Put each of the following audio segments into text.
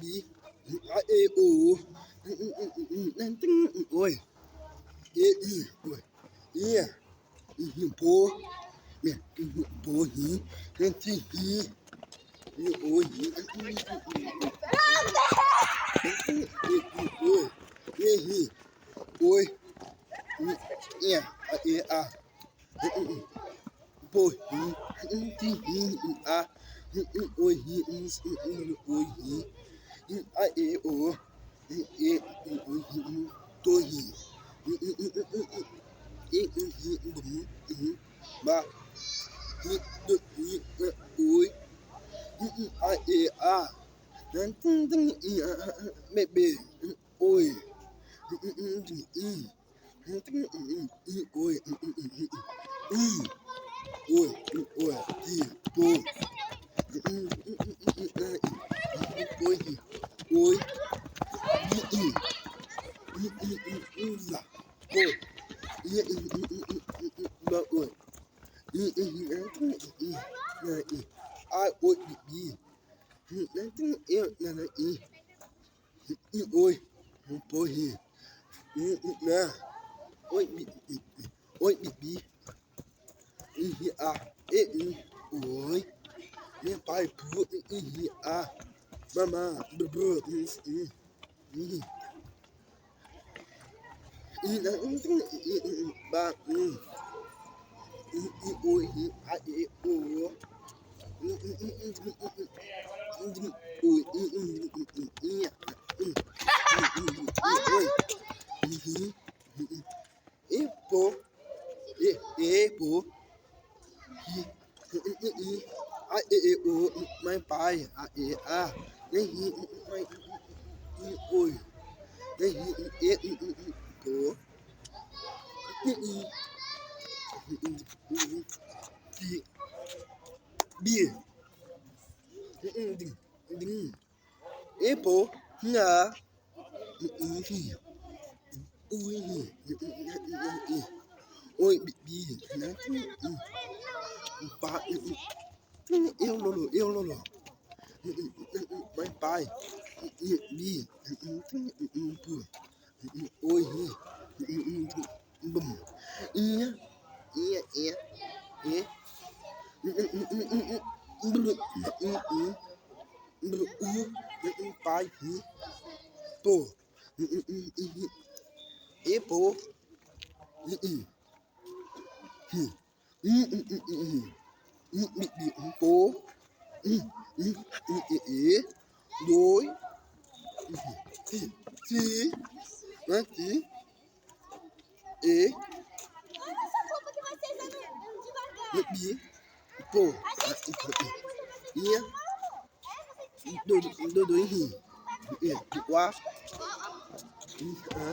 ບີ ອາ ເອ ໂອ ນັ້ນຕຶງ ໂອ້ຍ ເອ ອີ ໂອ້ຍ ເອ ອີ ໂປ ແມ່ນ ໂປ ຫີ ນັ້ນຕຶງ ຫີ ໂອ ຫີ ເອ ອີ ໂອ້ຍ ເອ ຫີ ໂອ້ຍ ເອ ອາ ເອ ອາ ໂປ ຫີ ທີ່ ຫີ ອາ ໂອ້ຍ ຫີ ໂອ້ຍ ຫີ ອາ ເອ ໂອ ເອ ໂອ້ຍ ຫີ ໂຕ ຫີ ເອ ຫີ ບາ ຫີ ໂຕ ຫີ ໂອ້ຍ ອາ ເອ ອາ ແບເບ ໂອ້ຍ ໂອ້ຍ ໂອ້ຍ ໂອ້ຍ ທີ່ ໂຕ ໂອ້ຍ ໂອ້ຍ ອີ ອີ ອີ ອີ ອີ ລະ ໂອ້ຍ ອີ ອີ ອີ ອີ ອີ ລະ ໂອ້ຍ ອີ ອີ ອີ ອີ ນະ ອີ ອາ ໂອ້ຍ ອີ ອີ ນະ ອີ ນະ ນະ ອີ ອີ ໂອ້ຍ ໂອ້ຍ ອີ ອີ ນະ ໂອ້ຍ ອີ ອີ ໂອ້ຍ ອີ ອີ ອີ ອີ ອາ ເອ ອີ ໂອ້ຍ ແມ່ໄປ ປູ ອີ ອີ ອີ ອາ ມາ ມາ ບື ບື ອີ ອີ ອີ ອີ ນະ ອີ ອີ ບາ ອີ ອີ ໂອ້ຍ ອີ ອາ ເອ ໂອ ອີ ອີ ອີ ໂອ້ຍ ອີ ອີ ອີ ໂອ້ຍ ເອ ໂປ ເອ ເອ ໂປ ຮີ ອາ ເອ ເອ ໂອ ໄມ້ໄປ ອາ ເອ ອາ ເອ ຮີ ໄມ້ ໂອ້ຍ ເອ ຮີ ເອ ໂປ ອີ ອີ ອີ ບີ ດຶງ ດຶງ ເອໂປ ຫາ ອື ອື ອື ອຸຍ ອື ອື ອື ໂອ້ຍ ບີ ບີ ນະ ອື ອື ປາ ອື ອື ເອວໂລໂລ ເອວໂລໂລ ອື ອື ອື ໄປ ໄປ ອື ອື ບີ ອື ອື ອື ອື ປູ ໂອ້ຍ ບຶມ ເອ ເອ ເອ ເອ ບລຶ ອື ອື ບລຶ ອື ອື ປາຍ ໂຕ ເອໂປ ອື ອື ອື ອື ອື ອື ອື ອື ອື ອື ອື ໂປ ອື ອື ອື ເອ ເອ ໂດຍ ອື ທີ ທີ ນະ ທີ ເອ ເອ ບີ ໂປ ເອ ໂດ ໂດ ໂດຍ ຮີ ເອ ກວ່າ ອາ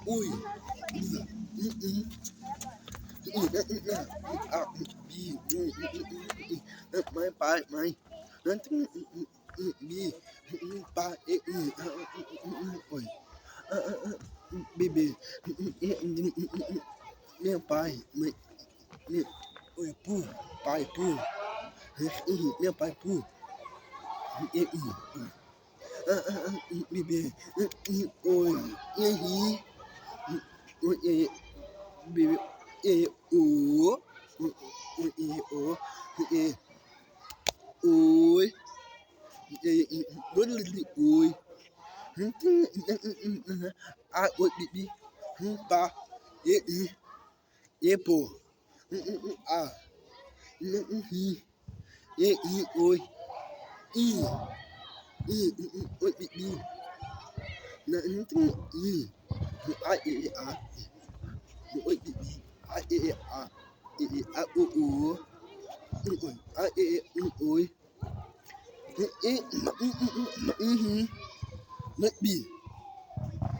ອຸຍ ອື ອື ອື ອາ ບີ ອື ອື ອື ອື ອື ໄມ້ ໄປ ໄມ້ ນັ້ນ ອື ອື ອື ບີ ອື ອື ປາ ເອ ອື ອາ ອື ອື ອື ໂອ້ຍ ອາ ອາ ອາ ເບເບ ອື ອື ເອ ອື ອື ອື ແມວ ໄປ ໄມ້ ແມວ ໂອ້ຍ ປູ ໄປ ປູ ອື ອື ແມວ ໄປ ປູ ເອ ອື ອາ ອາ ອາ ອື ບີ ບີ ອື ອື ໂອ້ຍ ເອ ຮີ ໂອ້ຍ ເອ ບີ ບີ ເອ ໂອ ໂອ້ຍ ເອ ໂອ ເອ ໂອ້ຍ ເອ ເອ ໂອ້ຍ ອື ອື ອື ອາ ໂອ້ຍ ບີ ບີ ອື ປາ ເອ ອື ເອໂປ ອື ອື ອື ອາ ອື ອື ຮີ ເອ ອີ ໂອ້ຍ ອີ ອີ ອື ອື ໂອ້ຍ ບີ ບີ ນະ ອື ອື ອື ອາ ເອ ເອ ອາ ໂອ້ຍ ບີ ບີ ອາ ເອ ເອ ອາ ເອ ເອ ອາ ໂອ ໂອ ອື ໂອ້ຍ ອາ ເອ ເອ ອື ໂອ້ຍ ເອ ອື ອື ອື ອື ນະ ບີ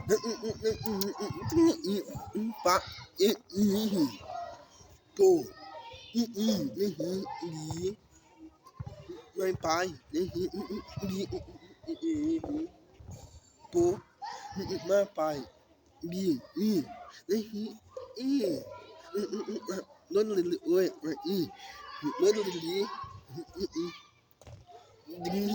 ນະ ອື ອື ອື ປາ ເອ ອື ໂຕ ອື ອື ນະ ຮີ ບີ ໄມ້ ໄປ ນະ ຮີ ອື ອື ບີ ອື ອື ເອ ເອ ໂປ ອື ອື ມາ ໄປ ບີ ອື ນະ ຮີ ເອ ອື ອື ອື ອາ ລົນ ລີ ລີ ໂອ້ຍ ອາ ອີ ລົນ ລີ ລີ ອື ອື ອື ດຶງ